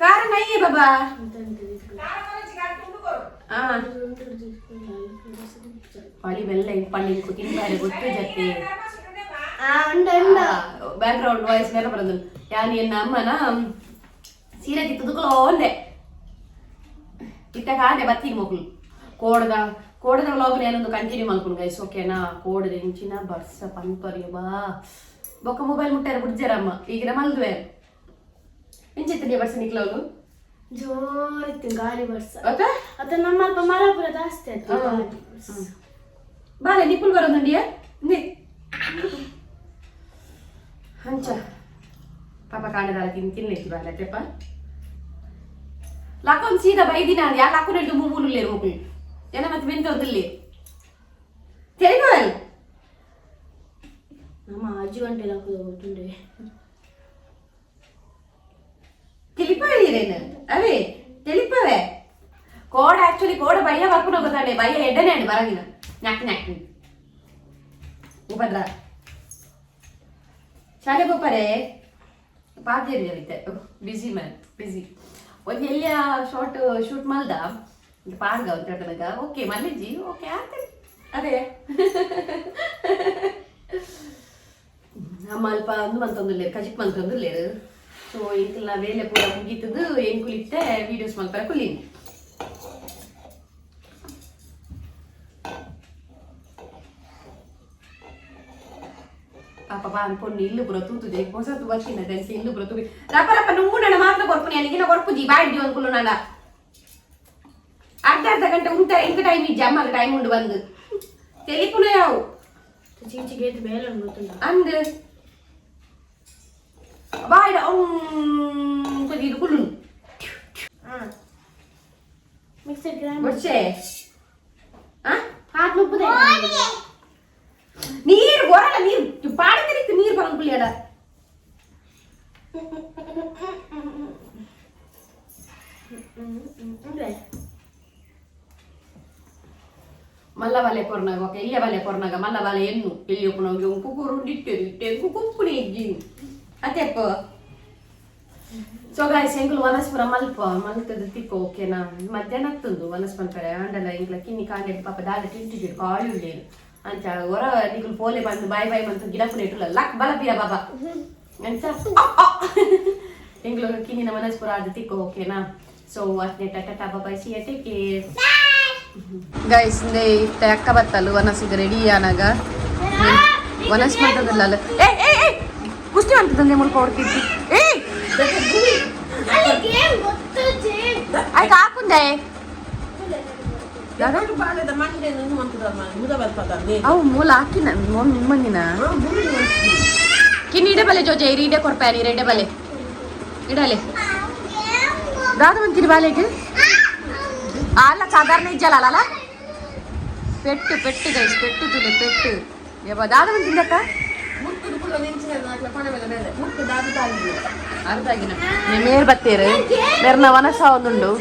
ಖಾರ ನಯ್ಯೇ ಬಾಬಾ. ಆ ಪಳಿ ಬೆಲ್ಲ ಪಳ್ಳಿ ತಿಂಬಾರೆ ಗೊತ್ತು ಜತ್ತೆ. ಬ್ಯಾಕ್ ಗ್ರೌಂಡ್ ವಾಯ್ಸ್ ಮೇಲೆ ಬರೋದು. ಯಾನ್ ಎನ್ನ ಅಮ್ಮನ ಸೀರೆ ತಿತ್ತುದುಕುಲು ಒಂದೆ ಇತ್ತ ಕಾಂಡೆ ಬತ್ತಿಗೆ ಮಕ್ಕಳು. ಕೋಡದ ಕೋಡದ ವ್ಲಾಗ್ ಏನೊಂದು ಕಂಟಿನ್ಯೂ ಮಲ್ಪುನು ಗೈಸ್, ಓಕೆನಾ? ಕೋಡದ ಇಂಚಿನ ಬರ್ಸ ಪನ್ಪರಿಯ ಬಾ. ಬೊಕ್ಕ ಮೊಬೈಲ್ ಮುಟ್ಟಾರ ಬುಡ್ಜರಮ್ಮ. ಈಗಿನ ಮಲ್ದುವೆ ಇಂಚಿತ್ತನೆ ಬರ್ಸ ನಿಕ್ಲವ್ಲು. ಜೋರಿತ್ತು ಗಾಳಿ ಬರ್ಸ. ಓಕೆ. ಅತ್ತ ನಮ್ಮ ಅಲ್ಪ ಮರ ಪೂರ ಜಾಸ್ತಿ ಆಯ್ತು ಗಾಳಿ ಬರ್ಸ. ಬಾಲೆ ನಿಪ್ಪುಲ್ ಬರೋದುಂಡಿಯ ನಿ ಅಂಚ ಪಾಪ ಕಾಣದಾಲ ತಿನ್ ತಿನ್ಲಿಕ್ಕೆ ಬಾಲೆ ತೆಪ್ಪ ಲಾಕೊಂದ್ ಸೀದಾ ಬೈದಿನ. ಯಾ ಲಾಕೊಂಡು ಹಿಡಿದು ಮೂಲು ಮಕ್ಕಳು ಏನ ಮತ್ತೆ ಬೆಂತವ್ರದಲ್ಲಿ తెలియదు. ನಮ್ಮ ಅಜ್ಜಿ ಗಂಟೆ ಹಾಕೋದು ಗೊತ್ತುಂಡೆ. ತಿಳಿಪವೇನು ಅವೇ ತಿಳಿಪವೇ. ಕೋಡ ಆಕ್ಚುಲಿ ಕೋಡ ಬಯ್ಯ ಬರ್ಕೊಂಡು ಹೋಗುತ್ತಾನೆ. ಬಯ್ಯ ಎಡ್ಡನೆ ಅಂಡು ಬರಂಗಿನ ನ್ಯಾಕ್ ನ್ಯಾಕ್ ಉಪದ್ರ ಶಾಲೆ ಪೋಪರೆ ಪಾದ್ಯರಿ. ಬಿಸಿ ಮ್ಯಾನ್ ಬಿಸಿ. ಒಂದು ಎಲ್ಲಿಯ ಶಾರ್ಟ್ ಶೂಟ್ ಮಲ್ದ ಪಾಡ್ಗ ಅಂತ. ಓಕೆ ಮಲ್ಲಿಜಿ, ಓಕೆ ಆಯ್ತು. ಅದೇ ಅಮ್ಮ ಅಲ್ಪ ಅಂದು ಮಂತೊಂದುಲ್ಲೇರು, ಕಜಿಪ್ ಮಂತೊಂದುಲ್ಲೇರು. ಸೊ ಎಂಕಲ್ನ ವೇಲೆ ಪೂರ ಮುಗೀತದು. ಎಂಕುಲಿತ್ತೆ ವೀಡಿಯೋಸ್ ಮಲ್ಪರ ಕುಲ್ಲಿನಿ. ಪಾಪ ಬಾ ಪೊಣ್ಣು ಇಲ್ಲು ಪೂರ ತೂತುದೆ. ಹೊಸತು ಬರ್ತೀನಿ ದೆನ್ಸಿ ಇಲ್ಲು ಪೂರ ತೂಬಿ ರಪ್ಪ ರಪ್ಪ ನುಂಗು. ಮಾತ್ರ ಕೊರ್ಪುನಿ ಅನಿಗಿನ ಕೊರ್ಪುಜಿ ಬಾಯ್ಡಿ ಅಂಕುಲು. ನಡ ಅರ್ಧ ಅರ್ಧ ಗಂಟೆ ಉಂಟ. ಎಂಕ ಟೈಮ್ ಇಜ್ಜಿ, ಅಮ್ಮಗ ಟೈಮ್ ಉಂಡು ಬಂದು ತೆಲಿಪುನ ಯಾವು. ಚೀಚಿಗೆ ಬೇಲೆ ಉಂಟು ಗೊತ್ತುಂಡ. ಅಂದ್ ಬಾಯ್ಡ ಇದು ಕುಳ್ಳು. Mixer grind. ಬೊಚ್ಚೆ ಆ. ಹಾಟ್ ನುಪ್ಪುದೆ. ನೀರು ಬರಲ್ಲ, ನೀರು ಪಾಡಿದ್ರೆ ನೀರು ಬರಂಗುಲಿಯಡ. ಅಂದ್ರೆ ಮಲ್ಲ ಬಾಲೆ ಕೊರ್ನಾಗ ಓಕೆ ಇಲ್ಲೇ ಬಾಲೆ ಕೊರ್ನಾಗ ಮಲ್ಲ ಬಾಲೆ ಎನ್ನು ಎಲ್ಲಿ ಒಪ್ಪುನಂಗೆ ಉಂಕು ಕೊರು ಇಟ್ಟೆರು ಇಟ್ಟೆ ಕುಪ್ಪುನಿ ಇಜ್ಜಿ ಅತೆಪ್ಪ. ಸೊ ಗಾಯ್ಸ್, ಎಂಕುಲು ವನಸ್ಪುರ ಮಲ್ಪ ಮಲ್ತದ ತಿಕ್ಕೋ, ಓಕೆನಾ? ಮಧ್ಯಾಹ್ನ ತಂದು ವನಸ್ ಮಲ್ಪರೆ ಆಂಡಲ ಎಂಕ್ಲ ಕಿನ್ನಿ ಕಾಂಡೆ ಪಾಪ ದಾದ ತಿಂಟಿಜು ಕಾಳು ಉಳ್ಳೇರು. ಅಂಚ ಹೊರ ನಿಕುಲು ಪೋಲೆ ಬಂದು ಬಾಯ್ ಬಾಯ್ ಮಂತು ಗಿಡಪುನ ಇಟ್ಟುಲ್ಲ ಲಕ್ ಬಲ ಪಿರ ಬಾಬಾ. ಅಂಚ ಎಂಕ್ಲು ಕಿನ್ನಿನ ಮನಸ್ಪುರ ಅದು ತಿಕ್ಕೋ, ಓಕೆನಾ? ಸೊ ಅತ್ನೆ tata bye, see, take care guys. ಇಂದೆ ಇತ್ತ ಅಕ್ಕ ಬತ್ತಲು ವನಸಿಗೆ ರೆಡಿ ಆನಾಗ ವನಸ್ ಮಾಡ್ತದಲ್ಲ. ಏ ಏ ಏ, ಕುಸ್ತಿ ಮಾಡ್ತದಂದೆ ಮುಲ್ಪ ಹೊಡ್ತಿದ್ದಿ. ಏ. ಅಲ್ಲಿ ಗೇಮ್ ಗೊತ್ತು. ಆಯ್ತು, ಹಾಕುಂದೆ. ಅವು ಮೂಲ ಹಾಕಿನ ನಿಮ್ಮಂದಿನ ಕಿನ್ನಿ ಇಡೆ ಬಲೆ ಜೋಜೆ ಇಡೆ ಕೊರ್ಪಾರಿ ಇಡೆ ಬಲೆ ಇಡಲೆ ದಾದ ಮಂತಿರಿ ಬಾಲೆಗೆ ಅಲ್ಲ. ಸಾಧಾರಣ ಇಜ್ಜಲ್ಲ ಅಲ್ಲ. ಪೆಟ್ಟು ಪೆಟ್ಟು ಗೈಸ್, ಪೆಟ್ಟು ತುಲೆ ಪೆಟ್ಟು ಯಬ್ಬ. ದಾದ ಮಂತಿಂದಕ್ಕ ಅರ್ಧಾಗಿನ ಮೇರ್ ಬತ್ತೇರು ಮೇರ್ನ ವನಸ ಒಂದುಂಡು.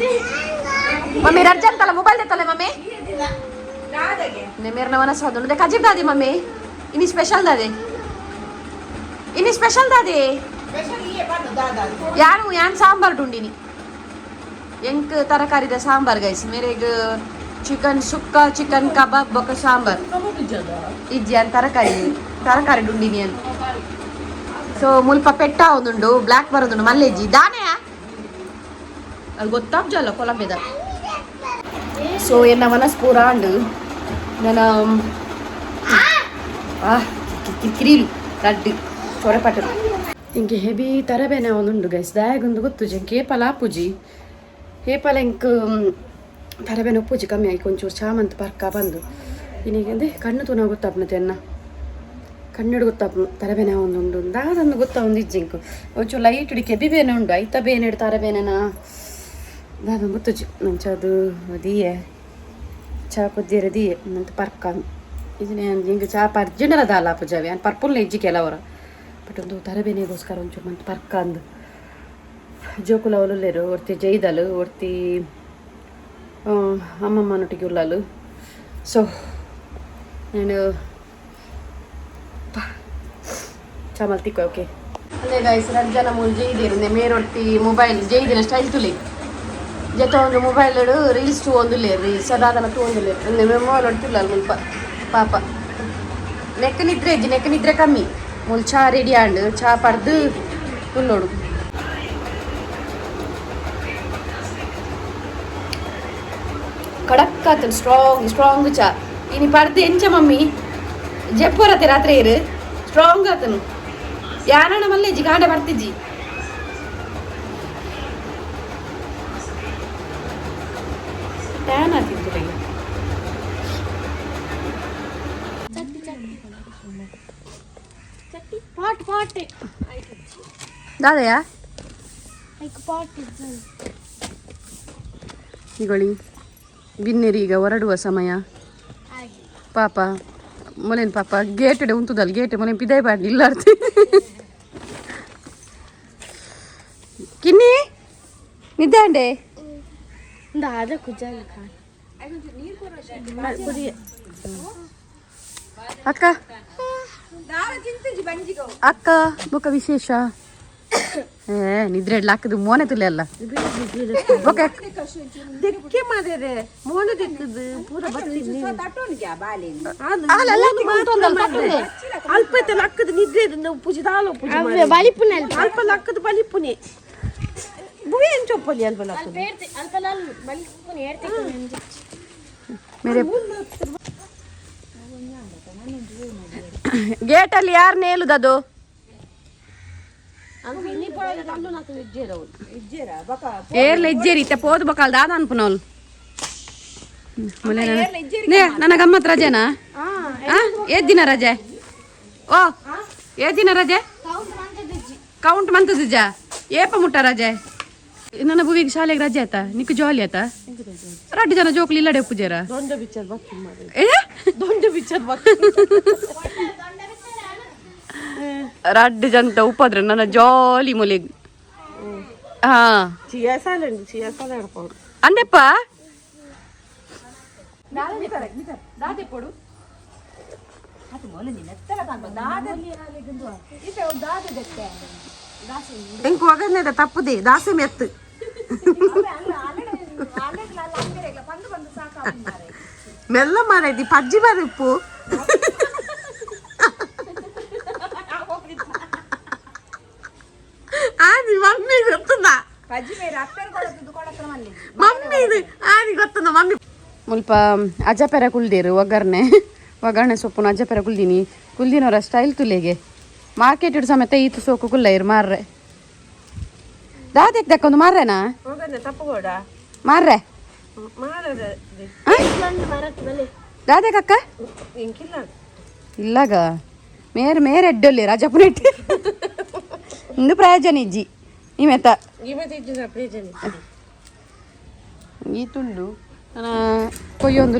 ಮಮ್ಮಿ ರರ್ಜಂತಲ್ಲ ಮೊಬೈಲ್ ತೆತ್ತಲ್ಲ ಮಮ್ಮಿ. ಮೇರ್ನ ವನಸ ಒಂದುಂಡು. ಕಜಿಬ್ ದಾದಿ ಮಮ್ಮಿ, ಇನಿ ಸ್ಪೆಷಲ್ ದಾದೆ, ಇನಿ ಸ್ಪೆಷಲ್ ದಾದೆ. ಯಾನು ಯಾನ್ ಸಾಂಬಾರ್ ಡುಂಡಿನಿ. ಎಂಕ್ ತರಕಾರಿದ ಸಾಂಬಾರ್ ಗೈಸ್. ಮೇರೆಗ್ ಚಿಕನ್ ಸುಕ್ಕ, ಚಿಕನ್ ಕಬಾಬ್ ಬೊಕ ಸಾಂಬಾರ್. ಇಜ್ಜಿ, ತರಕಾರಿ ತರಕಾರಿ ಡುಂಡಿನಿ ಅನ್. ಸೊ ಮುಲ್ಪ ಪೆಟ್ಟ ಒಂದುಂಡು, ಬ್ಲಾಕ್ ಬರೋದುಂಡು. ಮಲ್ಲೇಜಿ ದಾನೆ. ಅದು ಗೊತ್ತಾಗ್ಜಲ್ಲ ಕೊಲಂಬೆದ. ಸೊ ಎನ್ನ ಮನಸ್ ಪೂರ ಆಂಡು ನನ್ನ ಆ ಕಿರಿಲು ರಡ್ಡು ಚೊರಪಟರು. ಇಂಕೆ ಹೆವಿ ತರಬೇನೆ ಒಂದುಂಡು ಗೈಸ್. ದಾಯಗೊಂದು ಗೊತ್ತು ಇಂಕೆ ಏಪಲ ಆಪುಜಿ, ಏಪಲ ಇಂಕ್ ತರಬೇನೆ ಉಪ್ಪುಜಿ. ಕಮ್ಮಿ ಆಗಿ ಒಂಚೂರು ಚಾಮಂತ್ ಪರ್ಕ ಬಂದು ಇನ್ನೀಗಂದೆ ಕಣ್ಣು ತೂನ ಗೊತ್ತಾಪುನ ಎನ್ನ ಕಣ್ಣಡು ಗೊತ್ತಾಪು ತರಬೇನೆ ಒಂದುಂಡು. ದಾದೊಂದು ಗೊತ್ತಾ ಒಂದು ಇಜ್ಜಿ. ಇಂಕು ಒಂಚೂರು ಲೈಟ್ ಇಡಿ ಕೆಬಿ ಬೇನೆ ಉಂಡು. ಐತ ಬೇನೆ ಇಡು ತರಬೇನೆನಾ ದಾದೊಂದು ಗೊತ್ತುಜಿ. ನಂಚ ಅದು ದಿಯೆ ಚಾ ಕೊದ್ದಿರ ದಿಯೆ ನಂತ ಪರ್ಕ ಇದನ್ನೇ. ಹಿಂಗೆ ಚಾ ಪರ್ಜಿಂಡಲ ದಾಲ ಪೂಜಾವೆ ಅನ್ ಪರ್ಪುಲ್ನ ಇಜ್ಜಿ ಕೆಲವರ. ಬಟ್ ಒಂದು ತರಬೇನೆಗೋಸ್ಕರ ಒಂಚೂರು ಮಂತ್ ಪರ್ಕ ಅಂದು. ಜೋಕುಲ ಅವಲುಲ್ಲೇರು, ಒರ್ತಿ ಜೈದಲು, ಒರ್ತಿ ಅಮ್ಮಮ್ಮನೊಟ್ಟಿಗೆ ಉಳ್ಳಲು. ಸೊ ನಾನು ಚಾಮಲ್ ತಿಕ್ಕೋ. ಓಕೆ, ಅಲ್ಲೇ ಗೈಸ್, ರಡ್ಡು ಜನ ಮೂಲು ಜೈದಿರು. ಮೇರೊಟ್ಟಿ ಮೊಬೈಲ್ ಜೈದಿನ ಸ್ಟೈಲ್ ತುಲಿ ಜೊತೆ ಒಂದು ಮೊಬೈಲ್ ರೀಲ್ಸ್ ತೂವೊಂದುಲ್ಲೇರು, ರೀಲ್ಸ್ ಅದಾದನ ತೂವೊಂದುಲ್ಲೇರು. ಮೊಬೈಲ್ ಒಡ್ತಿಲ್ಲ ಮುಲ್ಪ. ಪಾಪ ನೆಕ್ ನಿದ್ರೆ ಇಜ್ಜಿ, ನೆಕ್ ನಿದ್ರೆ ಕಮ್ಮಿ. ಮುಲ್ ಚಾ ರೆಡಿ ಆಂಡ್, ಚಾ ಪರ್ದು ಕುಲ್ಲೋಡು. ಕಡಕ್ ಆತನ್, ಸ್ಟ್ರಾಂಗ್ ಸ್ಟ್ರಾಂಗ್ ಚಾ. ಇನಿ ಪರ್ದು ಎಂಚ ಮಮ್ಮಿ ಜಪ್ಪರತೆ ರಾತ್ರಿ ಇರು ಸ್ಟ್ರಾಂಗ್ ಆತನು. ಯಾರಣ್ಣ ಮಲ್ಲೇಜಿ ಗಾಂಡ ಬರ್ತಿಜ್ಜಿ. ಟ್ಯಾನ್ ಆತಿತ್ತು. ಪಾಟ್ ಪಾಟ್. ದಾದಯ್ಯ. ಐಕ್ ಪಾಟ್. ಈಗೊಳಿ ಬಿನ್ನೆರಿ, ಈಗ ಹೊರಡುವ ಸಮಯ. ಪಾಪ ಮೊಲೇನ್ ಪಾಪ ಗೇಟ್ ಉಂತುದಲ್ ಗೇಟ್ ಮೊಲೇನ್ ಪಿದಾಯ್ ಬಾಡ್ಲಿ ಇಲ್ಲಾರ್ತಿ. ಕಿನ್ನಿ ನಿದ್ದೆ ಅಂಡೆ. ದಾದ ಕುಜಲ್ ಖಾನ್. ಅಕ್ಕ ಅಕ್ಕ ಬೊಕ ವಿಶೇಷ? ಏ ನಿದ್ರೆ ಹಾಕದು ಮೋನೆ ತುಲೆ ಅಲ್ಲ. ಓಕೆ. ದಿಕ್ಕೆ ಮಾದೇರೆ ಮೋನೆ ದಿಕ್ಕದು ಪೂರ ಬತ್ತಿ. ಅಲ್ಪ ಲಕ್ಕದ ನಿದ್ರೆ ಪೂಜೆ ದಾಲ ಪೂಜೆ. ಬಲಿಪುನ. ಅಲ್ಪ ಲಕ್ಕದ ಬಲಿಪುನಿ ಬುವೆ ಎಂಚೊಪ್ಪಲಿ ಅಲ್ಪ ಲಕ್ಕದ. ಬಲಿಪುನ ಏರ್ತೆ. ಮೇರೆ ಗೇಟಲ್ಲಿ ಯಾರು ನೇಲುದದು? ಏರ್ಲ ಇಜ್ಜೇರಿ ಇತ್ತೆ ಪೋದು ಬಕಾಲ್ ದಾದ ಅನ್ಪುನವ್ಲು. ನೇ ನನ್ನ ಗಮ್ಮತ್ ರಜೆನಾ? ಆ ಏತ್ ದಿನ ರಜೆ? ಓ ಏತ್ ದಿನ ರಜೆ? ಕೌಂಟ್ ಮಂತದಿಜ್ಜ? ಏಪ ಮುಟ್ಟ ರಜೆ? ನನ್ನ ಭುವಿಗೆ ಶಾಲೆಗೆ ರಜೆ ಆಯ್ತಾ? ನಿಕ್ಕು ಜಾಲಿ ಆಯ್ತಾ? ರಡ್ಡು ಜನ ಜೋಕ್ಲಿ ಇಲ್ಲಡೆ ಪೂಜಾರ. ದೊಂಡ ಬಿಚ್ಚರ್ ಬತ್ತಿ ಮಾರೆ. ಏ. ದೊಂಡ ಬಿಚ್ಚರ್ ಬತ್ತಿ. ರಡ್ಡು ಜಂತ ಉಪ್ಪದ್ರ ನನ್ನ ಜಾಲಿ ಮೊಲಿಗ್ ಹಾ. ಚಿಯಾ ಸಾಲ ಉಂಟು, ಚಿಯಾ ಸಾಲ ಹಿಡ್ಕೊಂಡು. ಅಂದೆಪ್ಪ. ದಾದೆ. ಎಂಕ್ ಒಗರ್ನೆದ ತಪ್ಪುದೆ ದಾಸೆ ಮೆತ್ತು. ಮೆಲ್ಲ ಮಾರೈತಿ ಪಜ್ಜಿ ಬರಿಪ್ಪು. ಆದಿ ಮಮ್ಮಿ ಗೊತ್ತುಂದ? ಮಮ್ಮಿ ಇದು ಆದಿ ಗೊತ್ತುಂದ ಮಮ್ಮಿ? ಮುಲ್ಪ ಅಜ್ಜಪೆರ ಕುಲ್ದೇರು. ಒಗ್ಗರಣೆ ಒಗ್ಗರಣೆ ಸೊಪ್ಪುನ ಅಜ್ಜಪೆರ ಕುಲ್ದಿನಿ. ಕುಲ್ದಿನವರ ಸ್ಟೈಲ್ ತುಲೆಗೆ ಮಾರ್ಕೆಟ್ ಇಡು ಸಮೇತ ಈತು ಸೋಕು ಕುಲ್ಲ ಇರು ಮಾರ್ರೆ. ದಾದೆಕ್ ದಕ್ಕೊಂದು ಮಾರ್ರೆನಾ? ಒಗ್ಗರಣೆ ತಪ್ಪುಗೋಡ. ಮಾರ್ರೆ. ಮಾರದ. ದಾದೆಕಕ್ಕ? ಎಂಕಿಲ್ಲ. ಇಲ್ಲಾಗ ಮೇರೆ ಮೇರೆ ಎಡ್ಡೊಲ್ಲಿ ರಾಜಪುನೆಟ್ ಇಂದು ಪ್ರಯೋಜನ ಇಜ್ಜಿ ಇಮೆತ. ಇವತ್ತು ಇಜ್ಜಿನ ಪ್ರಯೋಜನ. ಈ ತುಂಡು ನನ್ನ ಕೊಯ್ಯೊಂದು.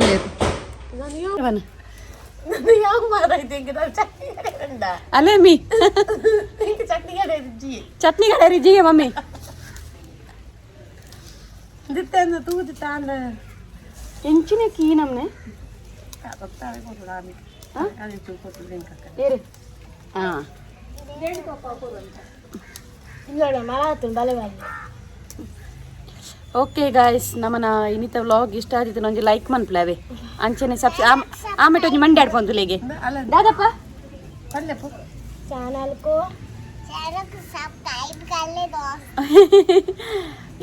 ನಾನು ಯಾವ ಮಾರೈತಿ ಎಂಕ್ ಚಟ್ನಿ ಕಡೆ ಉಂಡ. ಅಲ್ಲೇ ಮೀ. ಎಂಕ್ ಚಟ್ನಿ ಕಡೆ ಇಜ್ಜಿ. ಚಟ್ನಿ ಕಡೆ ರಿಜಿಗೆ ಮಮ್ಮಿ. ದಿತ್ತಂದ ತೂದು ತಾಂದ. ಎಂಚಿನ ಕೀ ನಮ್ನೆ? ಏರು ಹಾ. ಇಲ್ಲೋಡ ಮರ ಆತು ಬಲೆ ಬಲೆ. ಓಕೆ ಗಾಯ್ಸ್, ನಮ್ಮನ ಇನ್ನಿತ ವ್ಲಾಗ್ ಇಷ್ಟ ಆದಿತ್ತು ಒಂಜಿ ಲೈಕ್ ಮನ್ಪ್ಲವೆ ಅಂಚನೆ ಸಬ್ಸ್ ಆಮೇಲೆ ಒಂಜಿ ಮಂಡಿ ಆಡ್ಪೊಂದು ಲೇಗೆ ದಾದಪ್ಪ. ಚಾನಲ್ को सब्सक्राइब कर ले दोस्त.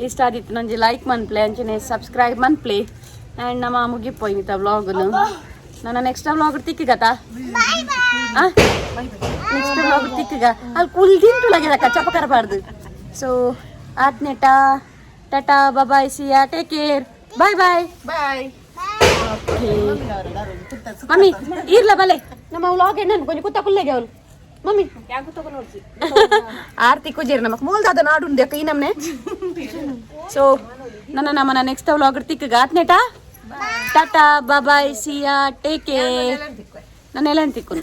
ಇಷ್ಟ ಆದಿತ್ತು ನಂಜಿ ಲೈಕ್ ಮನ್ಪ್ಲೆ, ಅಂಚನೆ ಸಬ್ಸ್ಕ್ರೈಬ್ ಮನ್ಪ್ಲೆ. ಆ್ಯಂಡ್ ನಮ್ಮ ಮುಗಿಪೋಯ್ನಿತ ವ್ಲಾಗ್ನು. ನನ್ನ ನೆಕ್ಸ್ಟ್ ವ್ಲಾಗ್ ತಿಕ್ಕಿಗತಾ? ನೆಕ್ಸ್ಟ್ ವ್ಲಾಗ್ ತಿಕ್ಕಗ. ಅಲ್ಲಿ ಕುಲ್ದಿಂಟು ಲಗಿದಕ್ಕ ಚಪಕರಬಾರ್ದು. ಸೊ ಆತ್ನೇಟ, tata, bye, see ya, take care, bye bye. Bye. Mummy, ಇರ್ಲ ಬಲೆ. ನಮ್ಮ ವ್ಲಾಗ್ ಎಣ್ಣೆ ಕೊಂಚ ಕುತ್ತ ಕುಲ್ಲೆಗೆ ಅವಳು ಮಮ್ಮಿ. ಆರ್ತಿ ಕುಜೇರಿ ನಮಕ್ ಮೂಲ್ದಾದ ನಾಡು ಅಕ್ಕ ಈ ನಮ್ನೆ. ಸೊ ನನ್ನ ನಮ್ಮನ ನೆಕ್ಸ್ಟ್ ವ್ಲಾಗ್ ತಿಕ್ಕಗ. ಆತ್ನೇಟ, tata, bye, see ya, take care. ನನ್ನ ಎಲ್ಲ ತಿಕ್ಕು.